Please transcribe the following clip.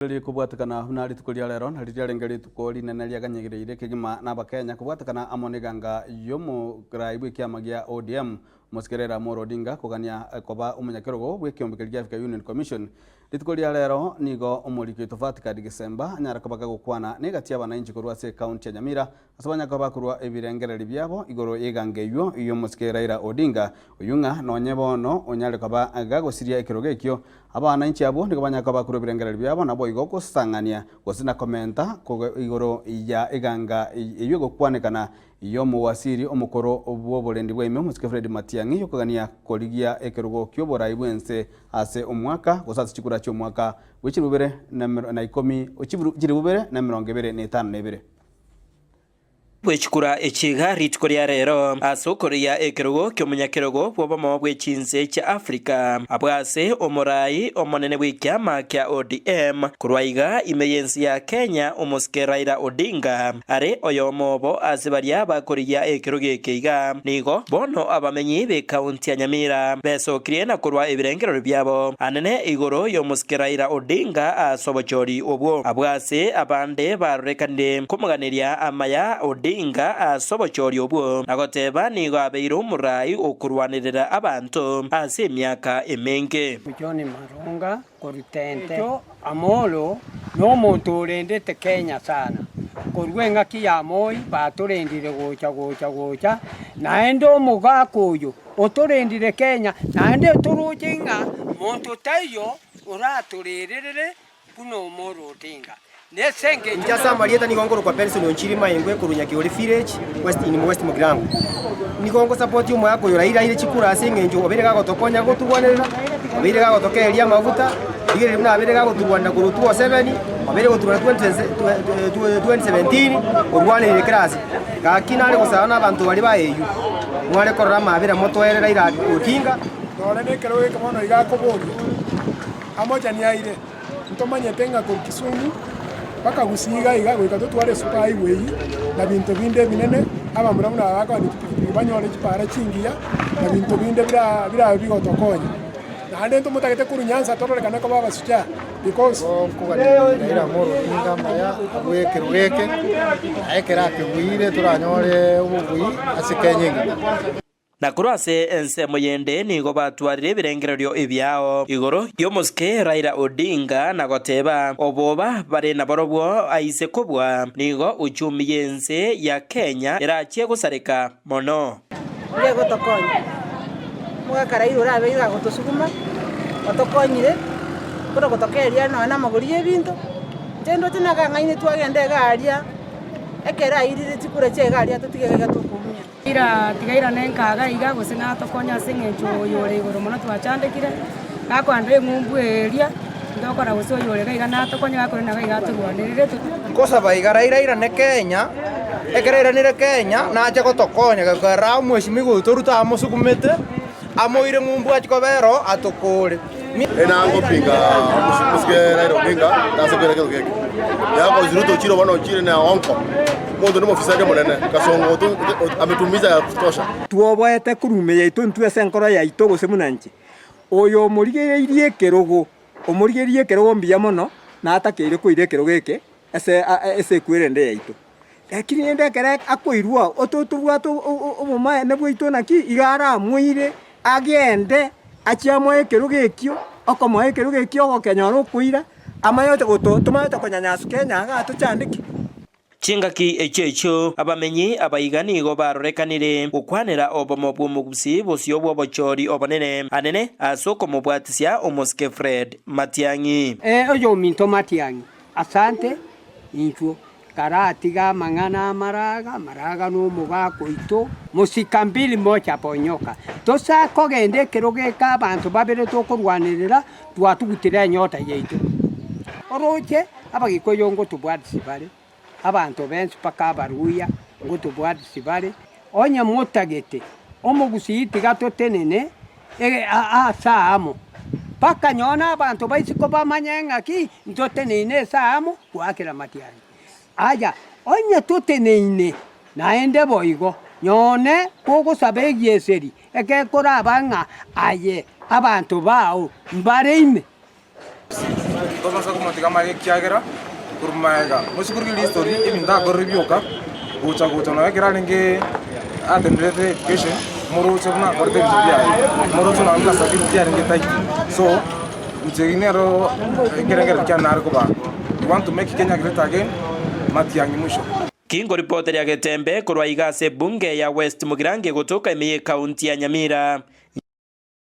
Riria kobwatekana buna rituko ria rero nario riarenge rituko rinene riaganyegereire kegima n'Abakenya kobwatekana amo neganga y'omorai bw'ekiama gia ODM Omosike Raila Amolo Odinga kogania koba omonyakerogo bw'ekeombe keria gia Africa Union Commission. Rituko ria rero nigo omoriki oito Vatikad Gesemba anyare koba gagokwana negati y'abanainchi korwa ase ecounty ya Nyamira Ase banyaka bakorua ebirengererio biabo igoro y'eganga eyio y'omosike Raila Odinga, oyio ng'a nonye bono onyare koba gagosiria ekerogo ekio, abananchi abwo nigo banyaka bakorua ebirengererio biabo naboigo gosang'ania gose na komenta igoro ya eganga eyio egokwanekana y'omowasiri omokoro bw'oborendi bwa ime omosike Fred Matiang'i yokogania korigia ekerogo ki'oborai bw'ense ase omwaka gose ase chikura chi'omwaka bwe chilifu bibere na ikomi chilifu bibere na emerongo ebere na etano na ebere. Bw'echikura echi iga rituko ria rero, ase okoria ekerogo ki'omonyakerogo bw'obomo bwe chinse chia Africa, abwo ase omorai omonene bw'ekiama kia ODM korwa iga ime y'ense ya Kenya omosike Raila Odinga are oyomo obo ase baria bakorigia ekerogo eke iga. Nigo bono abamenyi b'ekaunti ya Nyamira besokirie na korwa ebirengererio biabo anene igoro y'omosike Raila Odinga ase obochori obwo. Abwo ase abande barorekanire komoganeria amaya Odinga ase obochori obwo, na goteba nigo abeire omorai okorwanerera abanto ase emiaka emenge. John Maronga korwa Tente. Amolo nomonto orendete Kenya sana, korwa engaki ya Moi batorendire gocha gocha gocha, naende omogaka oyo otorendire Kenya naende toroche ng'a monto taiyo oratorererere buna Omolo Odinga. Nese engencho Inche ase amarieta nigo nkorokwa Benson Onchiri Maingwe korwa Nyakiore Village, West in West Mugirango. Nigo ngosapoti omogaka oyo Raila aire chikura ase eng'encho obeire gagotokonya goturwanerera, obeire gagotokereria amaguta, rigereria buna abeire gagoturwanera korwa 2007, obeire goturwanera 2017, orwaneire kera ase. Gaki nare gosaba na abanto baria ba AU, mware korora amabera motoere Raila Odinga. Nore nekero geke bono iga akoboria, amochani aire. Ntomanyete ng'a korwa Kisumu mpaka Gusii iga iga goika totware esuper highway na binto binde ebinene, abamura buna aba bakoenda chipikipiki banyore chipara chingiya na binto binde bira birabe bigotokonya. Naende ntomotagete korwa Nyanza tororekane koba abasuchaa because. Nkoganeria Raila Amolo Odinga amaya abue ekerogo eke, na ekero akebuire toranyore obobui ase Kenya engima. Na korwa ase ensemo yende nigo batwarire ebirengererio ebiao igoro y'omosike Raila Odinga na goteba oboba bare naborobwo aise kobua nigo uchumi y'ense ya Kenya erachie gosareka mono. Nigo egotokonya, omogaka Raila orabeire agotosuguma, otokonyire, buna gotokereria nonya na amagori ya ebinto, inche ndoche nagang'ainetwe twagenda iga aria, ekero airire chikura chia iga aria atotige iga tokoumia. Ira tiga irane nkaga iga, gose natokonye ase eng'encho oyore igoro mono twachandekire, gakoenda eng'umbu eria, ntokora gose oyore iga iga natokonye gakorenda iga iga atorwanerere. Nkosaba iga Raila airane Kenya, ekero airanire Kenya nache gotokonya gekogera omweshimiwa oito Ruto amosugumete, amoire ng'umbu achie kobera oo atokore. Enango pinga omosike Raila Odinga tase koira kero geke. Yakozi Ruto ochire bono ochire na onko. Omonto nomofisadi omonene kasongo ametumiza ya kutosha. Twoboete korwa ime yaito intwe ase enkoro yaito gose buna inche, oyo omorigereirie ekerogo, omorigereirie ekerogo mbuya mono, natakeire koira ekerogo eke ase ase ekwerende yaito. Lakini rende ekero akoirwa oo, tobwate obomaene bwaito naki, iga aramoire agende achie amoe ekerogo ekio, okomoa ekerogo ekio ogokenyora okoira, amanye goto tomanyete konyanyasuka enyaga atochandeke. Chingaki echio echio abamenyi abaiga nigo barorekanire gokwanera obomo bw'omogusii bosio bw'obochori obonene anene ase okomobwatisia omosike Fred Matiang'i. Ee, oyominto Matiang'i, asante inchuo. Karatiga amang'ana amaraga, amaraga nomogaka oito, mosika mbili mocha ponyoka. Tosakogenda ekerogo eke abanto babere tokorwanerera, twatugutire enyota yaito. Oroche abagikuyu ngotobwatisi bare, abanto bensi mpaka abaruya ngotobwatisi bare, onye motagete omogusii tiga totenene ase aamo, mpaka nonye na abanto ba isiko bamanye ng'aki ntoteneine ase aamo goakera amatiang'i. Aya, onye toteneine naende boigo, nyone kogosaba egieseri egekoraba ng'a aye abanto bao mbare ime. Tobaisa komotiga amaiga ekiagera korwa magega mosikorire history ebinto akorire bioka gocha gocha nonya ekero arenge atenderete education moroche buna akorete ebinto biaye moroche nonya buna security yarenge tight so inche eyio nero ekerengererio kiane nare kobaa we want to make Kenya great again Matiang'i mwisho. Kingoripoteria Getembe korwa iga ase ebunge ya West Mugirango egotoka ime y'ekaunti ya Nyamira.